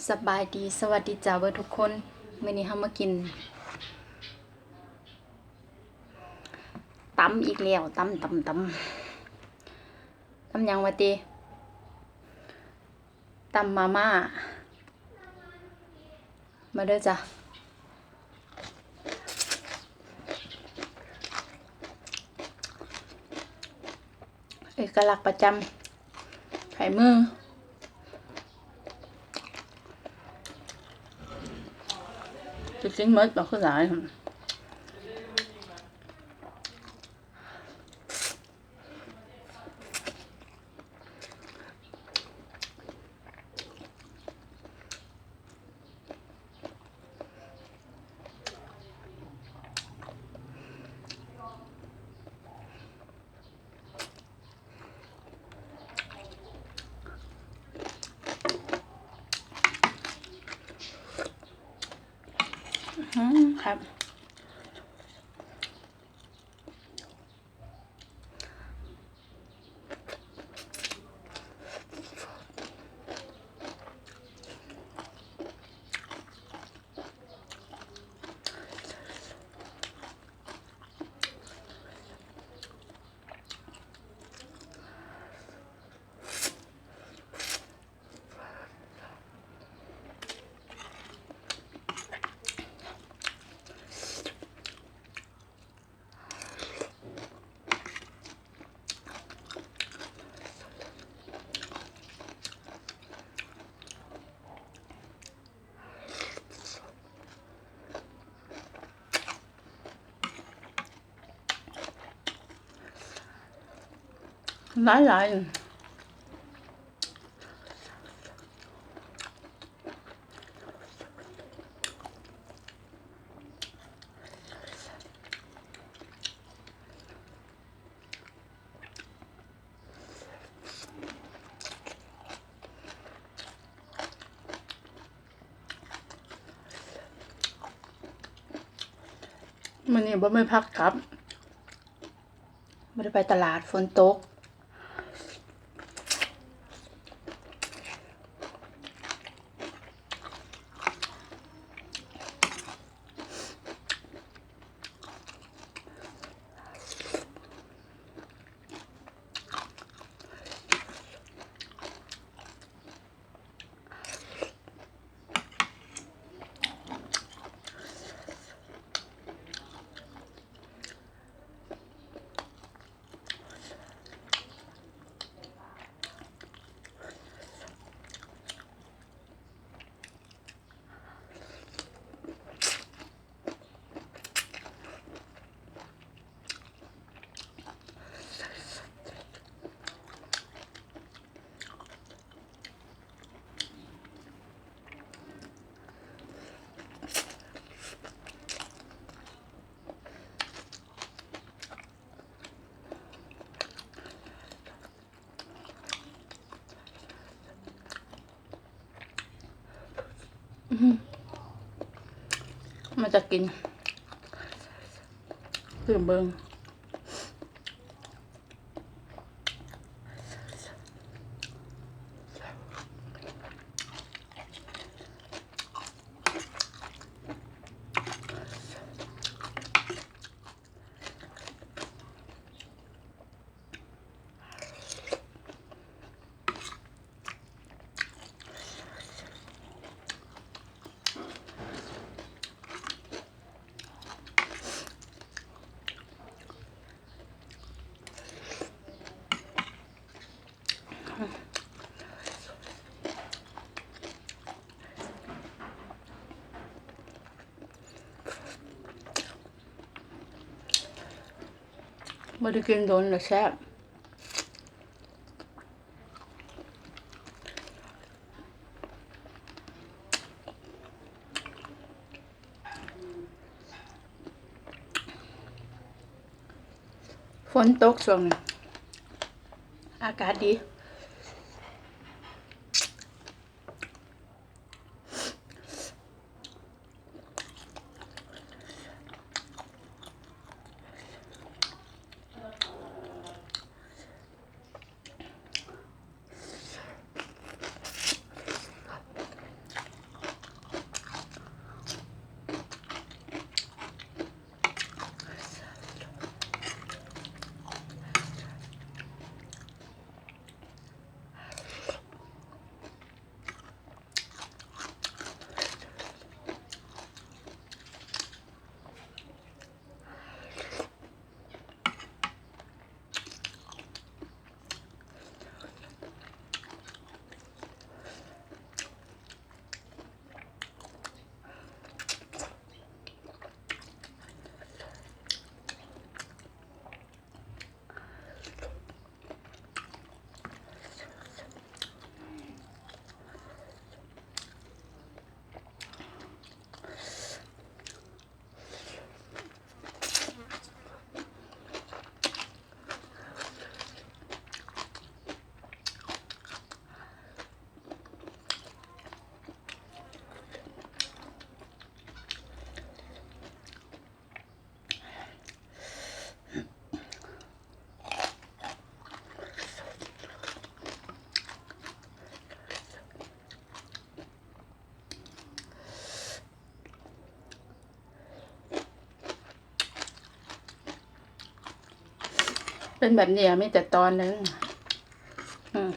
ສະບາຍດີ ສະຫວັດດີຈ້າເບິດທຸກຄົນ. ມື້ນີ້ເຮົາມາກິນຕຳອີກແລ້ວ ຕຳ ຕຳ ຕຳ ຕຳຫຍັງວະຕິ? ຕຳມາມ່າ. ມາເດີຈ້າ. ເອກະລັກປະຈຳໄຜມື. ຊິກິນໝົດບໍ່ ຄືຫຼາຍ? ອືມ ຄັບ. ຫຼາຍໆ. ມື້ນີ້ບໍ່ມີພາກັບ ບໍ່ໄດ້ໄປຕະຫຼາດ ຝົນຕົກ. ອືມ ມາຈະກິນ ຄືເບິ່ງ. ບໍ່ໄດ້ກິນດົນລະແຊບ. ຝົນຕົກຊ່ວງນີ້ ອາກາດດີ. ອ ປັນແບບນີ້ ມີແຕ່ຕອນໜຶ່ງ. ອືມ.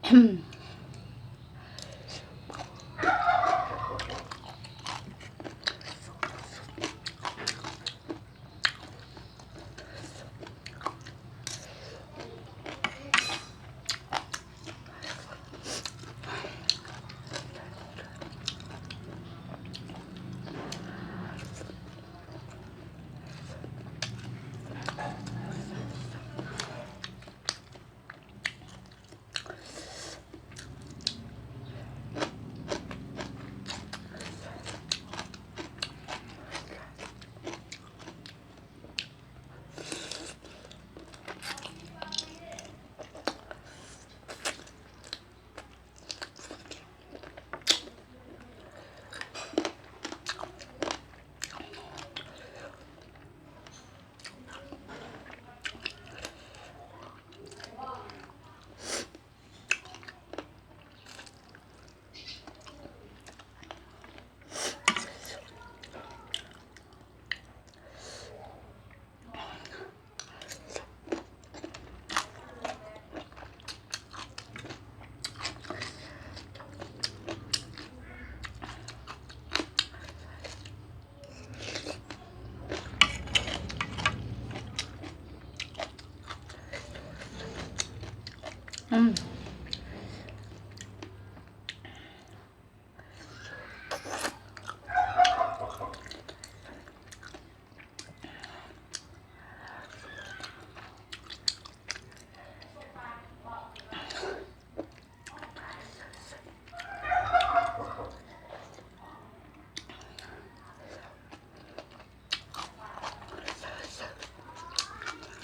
ອືມ.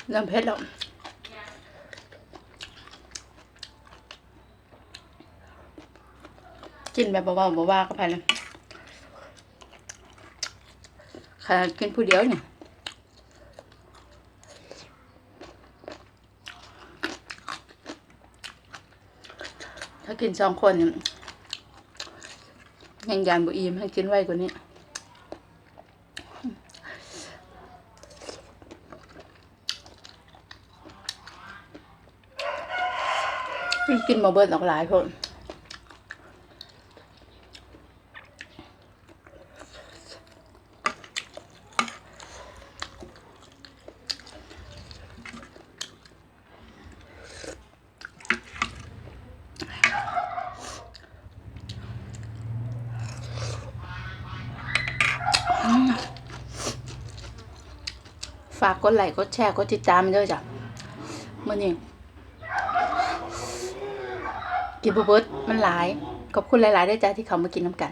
ເລີ່ມເຜັດແລ້ວ. ກິນແບບບໍ່ເວົ້າບໍ່ວ່າກັບໃຜນະ ຂະໜາດກິນຜູ້ດຽວນີ້. ຖ້າກິນສອງຄົນນີ້ ແຮງຢ້ານບໍ່ອີ່ມ ໃຫ້ກິນໄວກວ່ານີ້. ກິນບໍ່ເບິດດອກ ຫຼາຍໂພດ. ຝາກກົດໄລ້ ກົດແຊ ກົດຕິດຕາມເດີຈ້າ. ມື້ນີ້ກິນບໍ່ເບິດ ມັນຫຼາຍ. ຂອບຄຸນຫຼາຍໆເດີຈ້າ ທີ່ເຂົ້າມາກິນນຳກັນ.